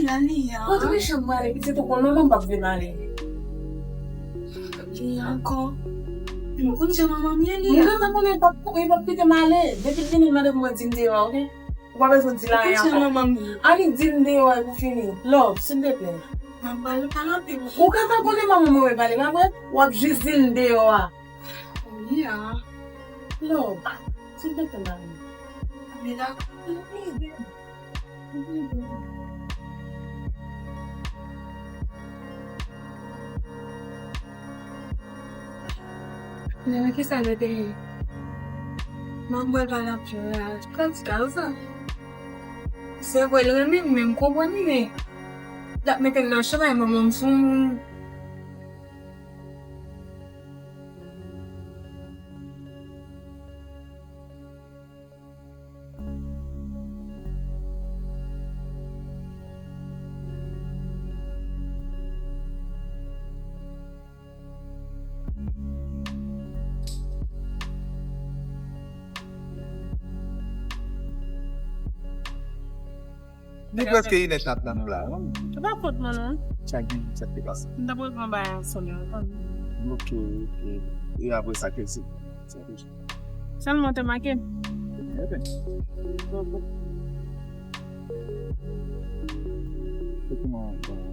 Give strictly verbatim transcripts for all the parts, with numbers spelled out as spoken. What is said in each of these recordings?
Lali a. Kote ki chanm mwen ale, pitit ou konn manman m p ap vin ale. Li ankò. Mwen konn jan manman m ye li. Mwen gentan konnen li p ap, li p ap kite m ale. Depi l vini, l mande pou mwen di l deyò, oke? Ou pa bezwen di l anyen ankò. Annik di l deyò epi fini. Love, silteplè. Mwen pral pale anpil. Ou gentan konnen manman mwen pale, pa vre? W ap jis di l deyò a. Wi a. Love, silteplè, mami. Mami, dakò. Nan kisa nou te ye? Manman mwen pa nan pye a. Kòm sa, ou sa. Se vre, l renmen m, men m konprann li, men l ap mete m nan chemen manman m sou moun. Nou prèske inè tan nan nou la, non? Se pa fòt mwen, non. Sa gen, sa te pase. M t ap regle yon bagay ansanm yo. Ok, ok. E apre sa, kèl se? Sèlman te make. Eben. Se kòman, kòman?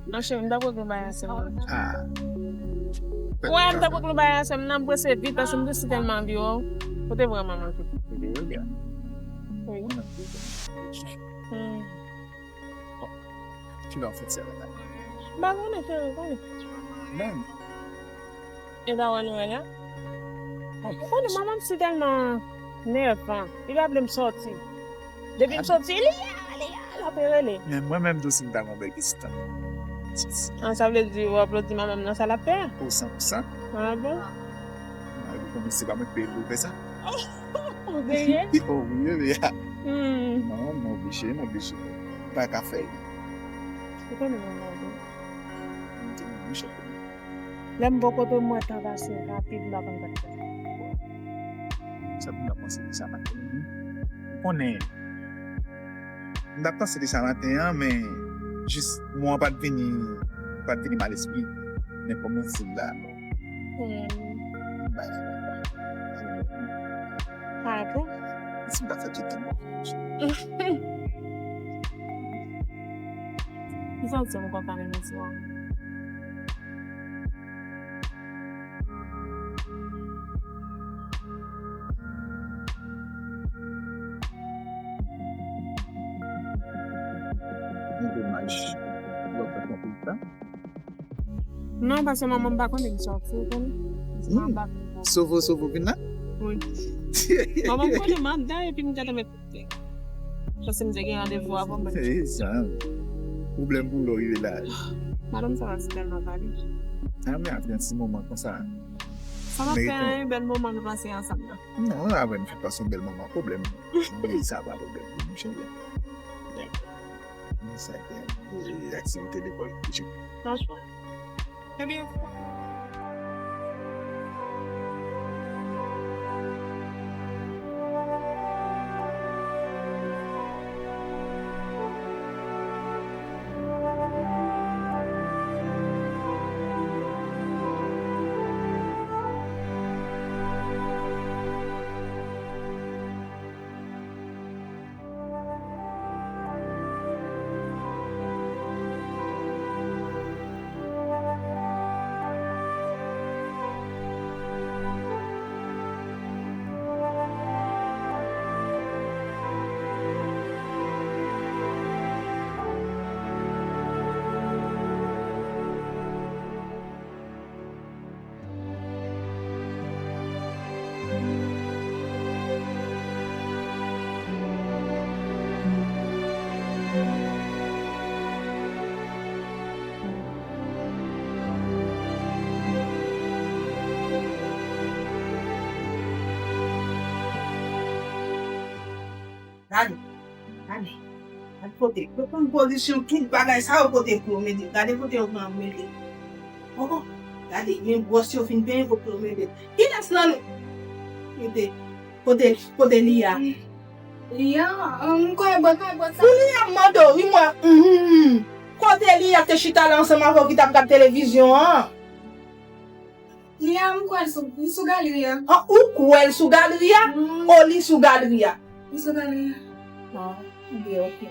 Non, cheri, m t ap regle yon bagay ansanm. Ah. Wè, m t ap regle yon bagay ansanm, nan prese vit, paske m te si tèlman anvi wè w. Ou te vrèman manke. Wi. Hmm. Bon, kilè w fèt sèvant la? M pa konnen, cheri, konnen. Men. E pa wè nou wè la? Ou konnen manman m si tèlman nèvan. Li pa vle m sòti. Depi m sòti, li la, li la, l ap rele. Men mwen menm tou si m ta gon bèl pitit. An, sa vle di w aplodi manman m nan sa l ap fè a? O san pou san. Ah bon? Mwen, ou konnen se pa mwen k peye pou l fè sa. Ou peye? O wi, wi, wi. Hmm. Non, mwen oblije, mwen oblije. M pa ka fè l. Ou konnen mwen mande. M te mwen oblije. Lè m bò kote m wè tan pase rapid, m pa konn sa k fè. Sa pou m ta panse de sa maten an, wi. Ou konnen, m t ap panse de sa maten an, men jis mo an pa t vini, pa t vini nan lespri. Men kòm ou di l la, hmm. Pa bon. Si m ta fè tout tan mò. Ki sa w di m konprann nan ti mò? Yon domaj. Ou ap fè konpli sa? Non, paske manman m pa konnen ki sòti, ou konnen. Manman m pa konnen. Sovo, sovo vin la? Wi. Manman m konnen m ap dèyè, epi m gentan met Paske m te gen randevou avan mwen. E sa. Pwoblèm pou lè w rive la. Madanm sa va si tèlman pale. A, men apre yon ti moman konsa. Sa pa fè anyen, bèl moman nou pase ansanm nan. Non, apre nou fin pase yon bèl moman, pwoblèm. Men sa pa pwoblèm pou nou, cheri. Men sa, e, aktivite lekòl, pitit. Franchman. Ebyen, Gade, gade, gade kote yo pran pozisyon, tout bagay sa yo kote pou yo mete. Gade kote yo pran mete. Oh, oh, gade, men bwòs yo fin penyen kote yo mete. Kilès nan nou? Kote, kote, kote li a? Li an, m kwè bòt, m kwè bòt sa. Pou li an, m mande w, wi, mwen, mhm. Kote li an te chita la ansanm avè w ki t ap gad televizyon an? Li an, m kwè l sou, li sou galri a. An, ou kwè l sou galri a? Mm. O, li sou galri a? Li sou galri a. Ah, byen, ok.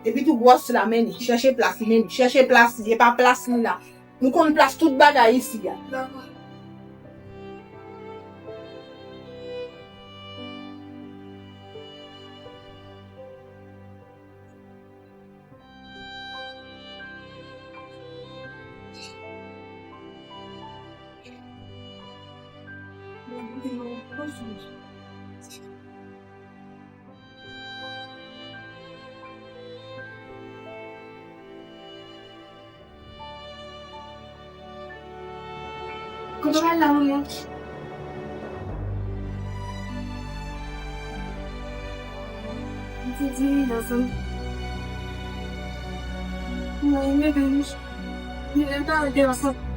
Epi tou gwòs la, men li. Chèche plas li, men li. Chèche plas li, e pa plas li la. Nou konn plas tout bagay isi a. Dakò. Kote w al la, manman? M te di wi, ansanm. Mwen, m leve, m, m leve, m pa rete ansanm.